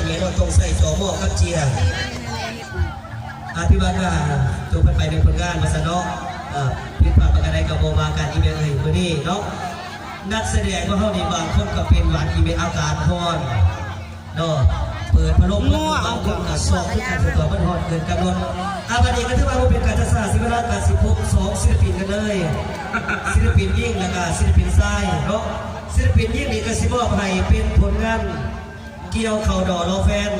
ເມເນາະ ຕ້ອງໃຊ້ຈອໝໍ້ກັບເຈ້ຍ. ອາ ຖືວ່າກະຈົບກັນໄປໃນຜົນງານວ່າຊັ້ນເນາະ. ເອີ ຜິດພາດປະການໃດກະບໍ່ວ່າກັນອີກແມ່ເອີຍ. ມື້ນີ້ເນາະ ນັກສະແດງຂອງເຮົານີ້ບາງຄົນກະເປັນຫວັດອີກແມ່ ອາກາດຮ້ອນເນາະ ເປີດພັດລົມ ບາງຄົນກະຊອກຄືກັນ ເພາະວ່າມັນຮ້ອນເກີນກຳນົດ. ອາ ບາດນີ້ກະຖືວ່າບໍ່ເປັນການຊ້າ ສິເວລາກະຊິພົບສອງສິລະປິນກັນເລີຍ ສິລະປິນຍິງ ແລະກະສິລະປິນຊາຍເນາະ. ສິລະປິນຍິງນີ້ກະຊິມອບໃຫ້ເປັນຜົນງານ ກ່ຽວເຂົ້າດໍລໍແຟນ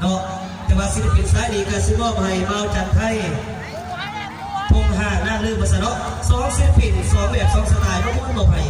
ເນາະ. ແຕ່ວ່າສິລະປິນຊາຍນີ້ກະຊິມອບໃຫ້ບ່າວຈັນໄທ ພົງຫານາລືມວ່າຊັ້ນເນາະ. ສອງສິລະປິນ ສອງແບບ ສອງສະໄຕລ໌ ມາມ່ວນມອບໃຫ້.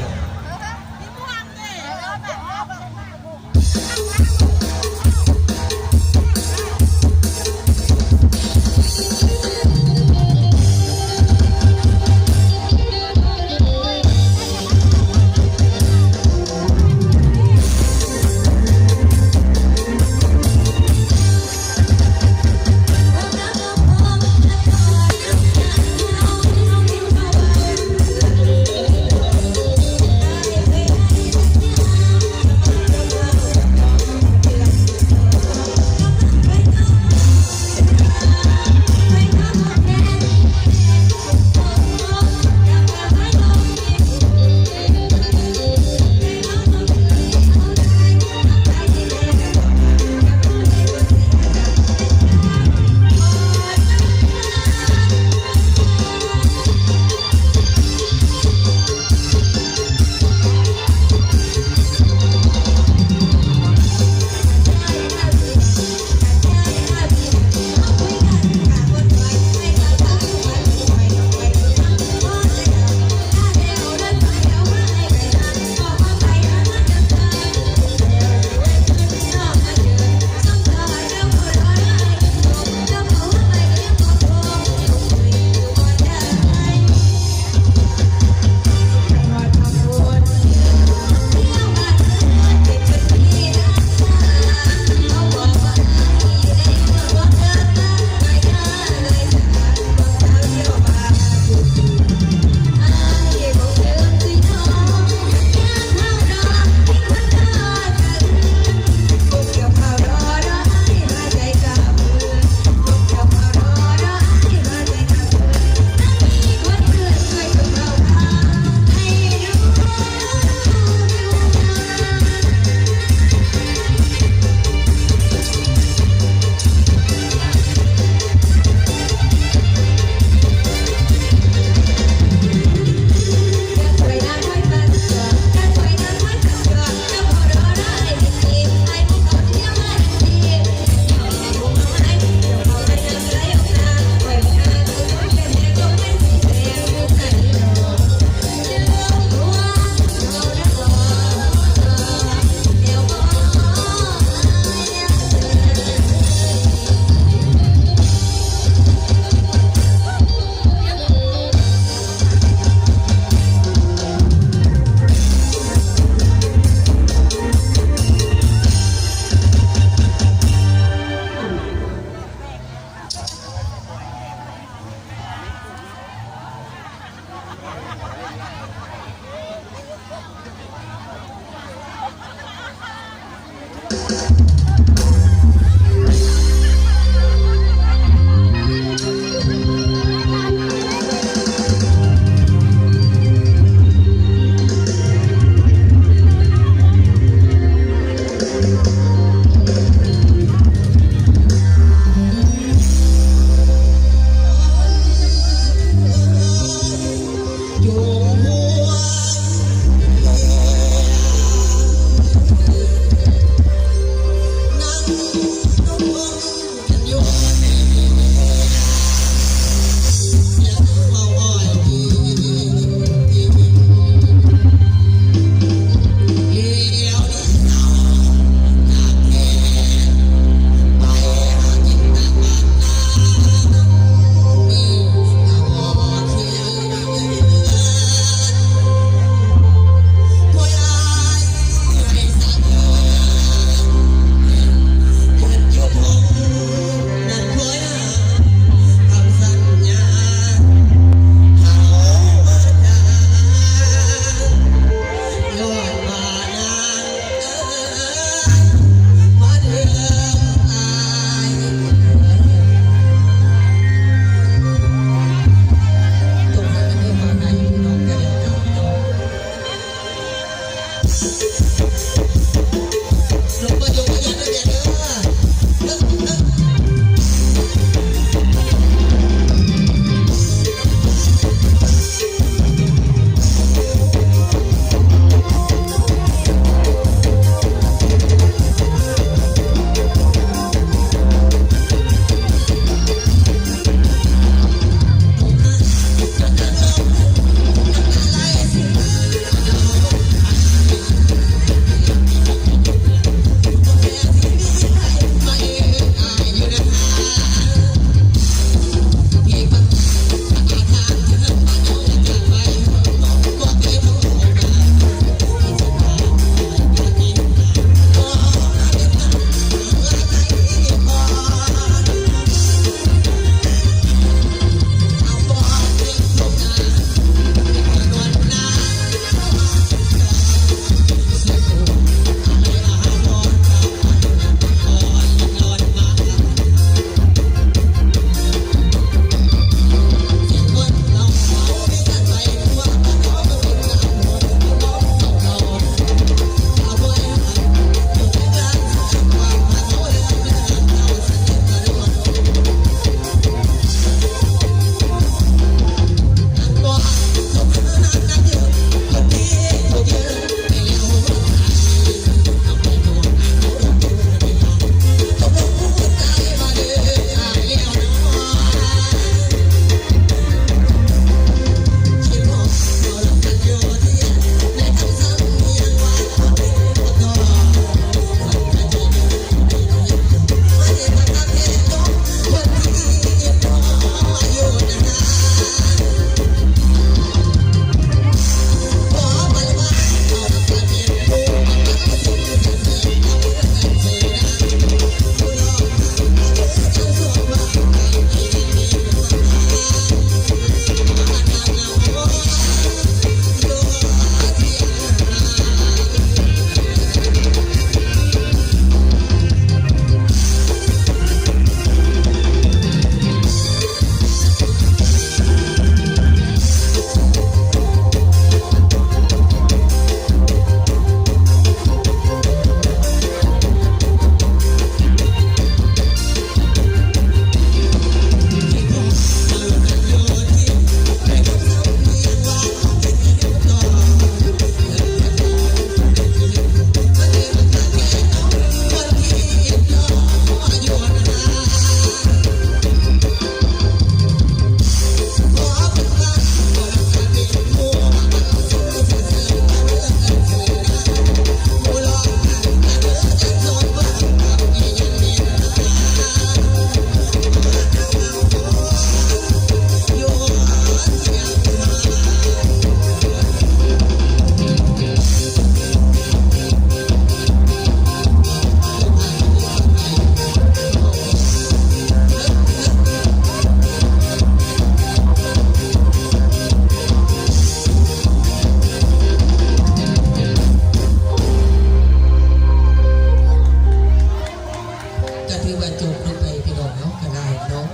ຖືວ່າຈົບລົງໄປພີ່ນ້ອງເນາະ ກໍໄດ້ເນາະ.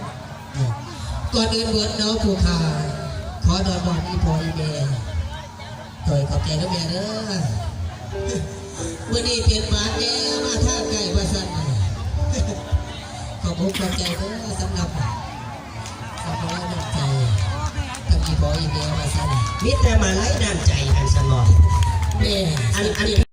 ເອີ ກ່ອນອື່ນເບິດເນາະ ຜູ້ຂ້າຂໍນອບນ້ອມອີ່ພໍ່ອີ່ແມ່ ໂດຍຂອບໃຈເດີແມ່ເດີ. ມື້ນີ້ເປັນຫວັດແດ່ ມາທາງໃກ້ວ່າຊັ້ນ. ຂອບອົກຂອບໃຈເດີ ສຳລັບ ສຳລັບນ້ຳໃຈທາງອີ່ພໍ່ອີ່ແມ່ວ່າຊັ້ນ. ມີແຕ່ມາໄຫຼນ້ຳໃຈຫັ້ນຊັ້ນເນາະ. ແມ່ ອັນ ອັນ